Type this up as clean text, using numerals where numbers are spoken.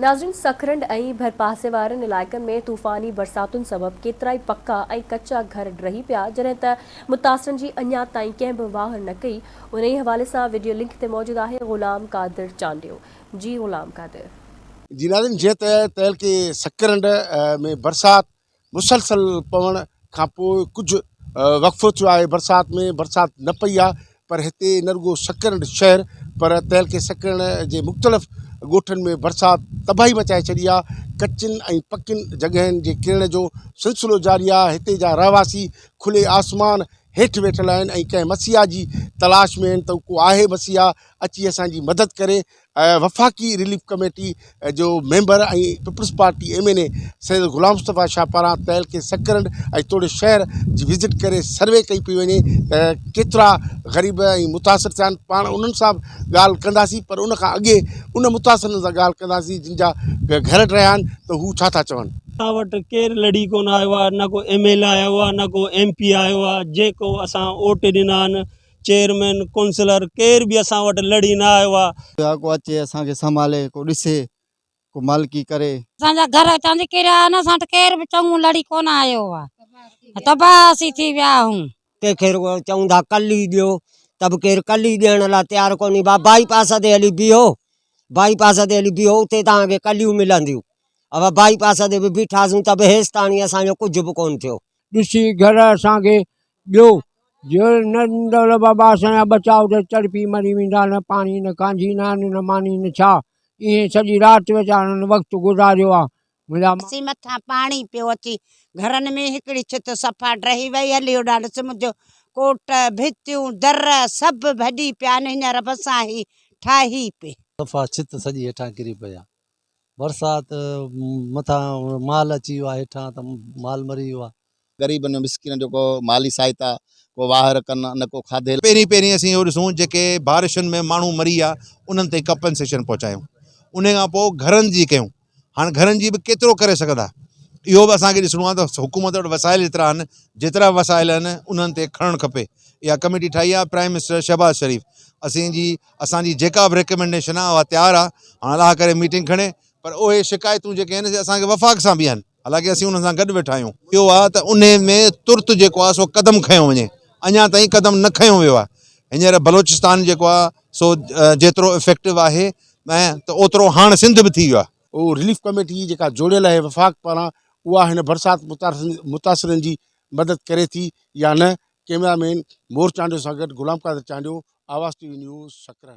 ناظرين سڪرنڊ ۽ ڀرپاسي وارن علائقن ۾ طوفاني برساتن سبب ڪيترائي پڪا ۽ ڪچا گهر ڊهي پيا جڏهن ته متاثرن جي اڃا تائين ڪنهن به واهر نه ڪئي انهي حوالي سان وڊيو لنڪ تي موجود آهي غلام قادر چانڊيو جي غلام قادر. جي ناظرين جيئن ته تعلقي سڪرنڊ ۾ برسات مسلسل پوڻ کان پوء ڪجهه وقفو ٿيو آهي برسات ۾ برسات نه پئي آهي پر هتي نه رڳو سڪرنڊ شهر پر تعلقي سڪرنڊ جي مختلف ڳوٺن ۾ برسات تباهي مچائي ڇڏي آهي ڪچين ۽ پڪين جڳهين جي ڪرڻ جو سلسلو جاري آهي هتي جا رهواسي کلي آسمان هيٺ ويٺل آهن ۽ ڪنهن مسيحا جي تلاش ۾ آهن ته ڪو آهي مسيحا اچي اسانجي مدد ڪري وفاقي رليف ڪميٽي جو member ۽ peoples party M N A Syed Ghulam Mustafa Shah پاران تعلقي سڪرنڊ ۽ توڙي شهر جي وزٽ ڪري سروي ڪئي پئي وڃي ته ڪيترا غريب ۽ متاثر ٿيا آهن پاڻ انهن سان به ڳالهه ڪنداسين پر ان کان اڳي ان متاثرن سان ڳالهه ڪنداسين جن جا گهر ڊهيا آهن ته هو ڇا ٿا چون. اسان وٽ ڪير لڙي ڪونه آيو آهي نه ڪو ايم ايل اي آيو آهي نه ڪو ايم پي آيو آهي جيڪو اسان اوٽ ڏنا آهن چيئرمين ڪونسلر ڪير به اسان وٽ لڙي نه آيو آ. ڪو اچي اسان کي سنڀالي ڪو ڏسي ڪو مالڪي ڪري. اسان جا گهر هتان جي ڪريا آهن اسان وٽ ڪير به چڱو لڙي ڪونه آيو آ تباهه اسين ٿي ويا آهيون. ڪنهن کي رڳو چئون ٿا ڪلي ڏيو ته به ڪير ڪلي ڏيڻ لاء تيار ڪونهي با بائي پاس تي هلي بيهو بائي پاس تي هلي بيهو اتي توهان کي ڪليون ملنديون ابا بائي پاس تي به بيٺاسون ته به هيستاڻي اسان جو ڪجهه به ڪونه ٿيو. ڏسي گهر اسان کي ڏيو جي نه ڏيندؤ ته بابا اسان جا ٻچا اتي تڙپي مري ويندا نه پاڻي نه ڪانجهي نه ان نه ماني نه ڇا ائين سڄي رات ويچارن وقت گذاريو آ منهنجا. اسين مٿان پاڻي پيو اچي گهرن ۾ هڪڙي ڇت صفا ڊهي وئي هلي هوڏانهن ڏس منهنجو ڪوٽ ڀتيون در سڀ ڀڄي پيا آهن هينئر بسان هي ٺاهي پئي. صفا ڇت سڄي هيٺان ڪري پئي آ برسات مٿان مال اچي ويو آ هيٺان ته مال مري ويو آ. غريبن ۽ مسڪينن جو ڪو مالي سهائتا، ڪو واهر ڪن نه ڪو کاڌي. پهرين پهرين اسين اهو ڏسون جيڪي بارشن ۾ ماڻهو مري ويا انهن تائين ڪمپنسيشن پهچايون انهي کان پوء گهرن جي ڪيون هاڻ گهرن جي به ڪيترو ڪري سگهندا اهو به اسان کي ڏسڻو آهي ته حڪومت وٽ وسائل ايترا آهن جيترا وسائل آهن انهن تي کڻڻ کپي اها ڪميٽي ٺاهي آهي پرائم منسٽر شهباز شريف اسين جي اسان جي جيڪا به ريڪمينڊيشن آهي اها تيار آهي هاڻ الله ڪري ميٽنگ کڻي پر اهي شڪايتون جيڪي آهن سي اسان کي وفاق سان به آهن حالانڪه اسين انهن سان گڏ ويٺا آهيون. اهو آهي ته انهي ۾ ترت جيڪو آهي سو قدم کنيو وڃي، اڃا تائين قدم نه کنيو ويو آهي. هينئر بلوچستان جيڪو آهي سو جيترو افيڪٽو آهي ۽ ته اوترو هاڻ سنڌ به ٿي ويو آهي. اهو رليف ڪميٽي جيڪا جوڙيل آهي وفاق پاران اها هن برسات متاثرن جي مدد ڪري ٿي يا نه، ڪئميرا مين مور چانڊيو سان گڏ Ghulam Qadir Chandio, Awaz T V news, Sakrand.